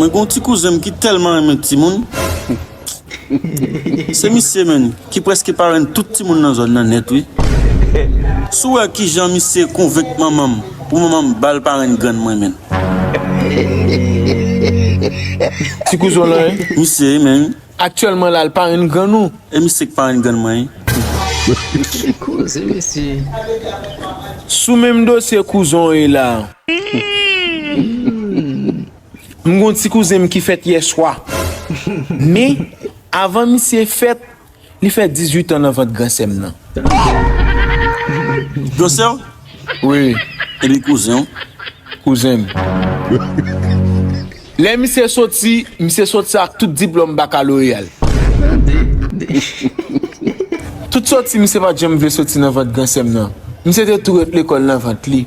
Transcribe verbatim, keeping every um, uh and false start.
Mwen gen yon ti kouzen m ki tèlman renmen timoun. Se misye menm ki prèske parenn tout timoun nan zòn nan nèt, wi. Si w wè kijan misye konvenk manman m pou manman m ba l parenn grann mwen menm. Ti kouzen w lan, wi. Misye menm. Aktyèlman la, l parenn grann ou. E misye k parenn grann mwen, wi. Koze mesye. Sou menm dosye kouzen w ye la. M gon ti kouzen m ki fèt yè swa. Men, avan misye fèt, li fè dizuit an nan vant gran sè m nan. Gran sè w? Wi. Epi kouzen w? Kouzen m. Lè misye soti, misye soti ak tout diplòm bakaloreya l. Tout soti, misye pa t janm vle soti nan vant gran sè m nan. Misye te tou ret lekòl nan vant li.